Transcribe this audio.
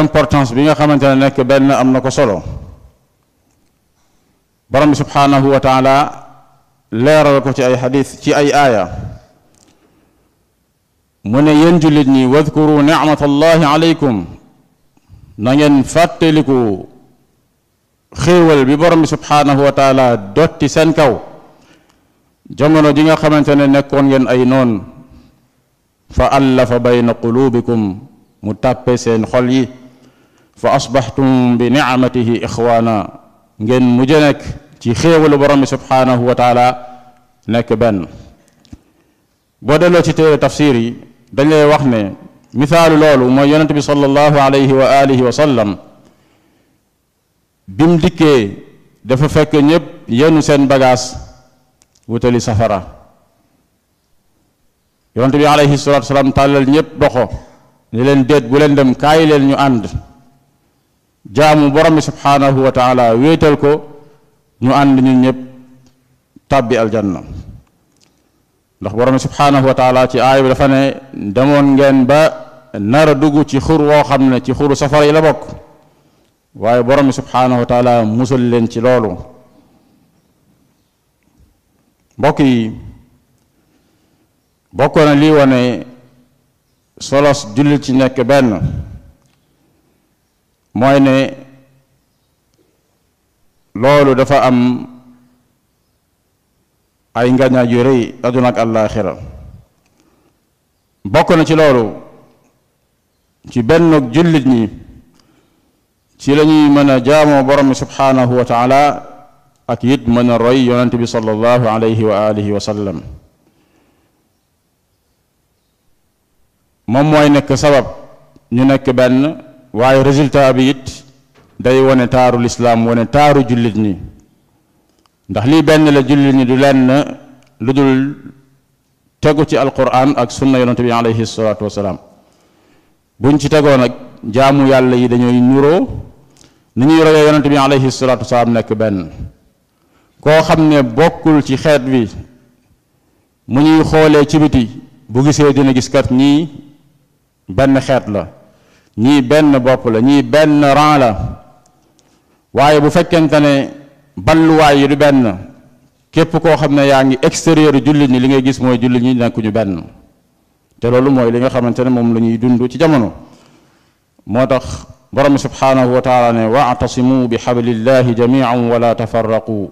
importance bi nga xamante ne nekk benn am na ko solo borom bi subhanahu wa taala leeral ko ci ay xadis ci ay aaya mu ne yéen jullit ñi wadkuru nicmatallahi alaykum na ngeen fàttaliku xéewal bi borom bi subhanahu wa taala dotti seen kaw jamono ji nga xamante ne nekkoon ngeen ay noon fa allafa bayna qulubikum mu tàppe seen xol yi fa asbaxtum bi nicmatihi ixwaana ngeen mujj nekk ci xéewalu borom bi subhanahu wa taala nekk benn boo delloo ci téere tafsir yi dañ lay wax ne misaalu loolu mooy yonent bi sallallahu alayhi wa alihi wa sallam bim dikkee dafa fekk ñépp yenu seen bagaas wutali safara yonent bi alayhi salatu wasalaam tàllal ñépp doxo ni leen déet bu leen dem kaay leen ñu ànd jaamu borom bi subhanahu wa taala wéetal ko ñu ànd ñun ñépp tàbbi aljanna ndax borom bi subhanahu wa taala ci aaya bi dafa ne demoon ngeen ba nar a dugg ci xur woo xam ne ci xuru safara yi la bokk waaye borom bi subhanahu wa taala musal leen ci loolu mbokk yi bokk na lii wane solos jullit ci nekk benn mooy ne loolu dafa am ay ngañaay yu rëy aduna ak àllaaxira bokk na ci loolu ci benn jullit ñi ci la ñuy mën a jaamoo borom bi subhanahu wa taala ak it mën a roy yonent bi sallallahu alayhi wa alihi wa sallam moom mooy nekk sabab ñu nekk benn waaye résultat bi it day wane taaru lislaam wane taaru jullit ñi ndax lii benn la jullit ñi du lenn lu dul tegu ci alquran ak sunna yonent bi alayhi salatu wasalaam buñ ci tegoo nag jaamu yàlla yi dañooy nuroo ni ñuy royee yonent bi alayhi salatu wasalaam nekk benn koo xam ne bokkul ci xeet bi mu ñuy xoolee ci biti bu gisee dina gis kat ñii benn xeet la ñii benn bopp la ñii benn rang la waaye bu fekkente ne balluwaay yi du benn képp koo xam ne yaa ngi extérieur jullit ñi li ngay gis mooy jullit ñi nekkuñu benn te loolu mooy li nga xamante ne moom la ñuy dund ci jamono moo tax borom subhanahu wa taala ne wa'tasimu bi hablillahi jami'an wala tafarraqu